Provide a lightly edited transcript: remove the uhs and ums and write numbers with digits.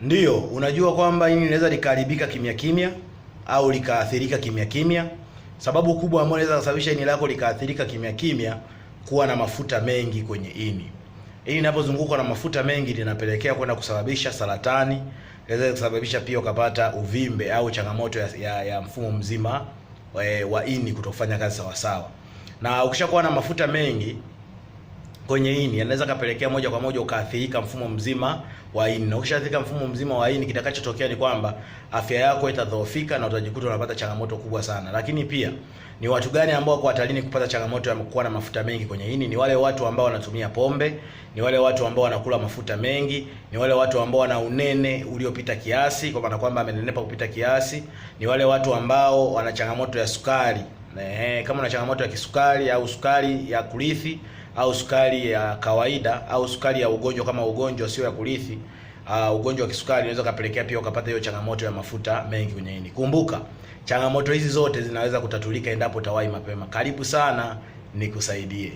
Ndiyo, unajua kwamba ini linaweza likaharibika kimya kimya au likaathirika kimya kimya. Sababu kubwa ambayo inaweza kusababisha ini lako likaathirika kimya kimya, kuwa na mafuta mengi kwenye ini. Ini linapozungukwa na mafuta mengi linapelekea kwenda kusababisha saratani, inaweza kusababisha pia ukapata uvimbe au changamoto ya mfumo mzima wa ini kutofanya kazi sawasawa. Na ukishakuwa na mafuta mengi kwenye ini yanaweza kapelekea moja kwa moja ukaathirika mfumo mzima wa ini, na ukishaathirika mfumo mzima wa ini, kitakachotokea ni kwamba afya yako itadhoofika na utajikuta unapata changamoto kubwa sana. Lakini pia ni watu gani ambao wako hatarini kupata changamoto ya kuwa na mafuta mengi kwenye ini? Ni wale watu ambao wanatumia pombe, ni wale watu ambao wanakula mafuta mengi, ni wale watu ambao wana unene uliopita kiasi, kwa maana kwamba amenenepa kupita kiasi, ni wale watu ambao wana changamoto ya sukari. Kama una changamoto ya kisukari au sukari ya kurithi au sukari ya kawaida au sukari ya ugonjwa kama ugonjwa sio ya kurithi, ugonjwa wa kisukari unaweza kupelekea pia ukapata hiyo changamoto ya mafuta mengi kwenye ini. Kumbuka, changamoto hizi zote zinaweza kutatulika endapo utawahi mapema. Karibu sana nikusaidie.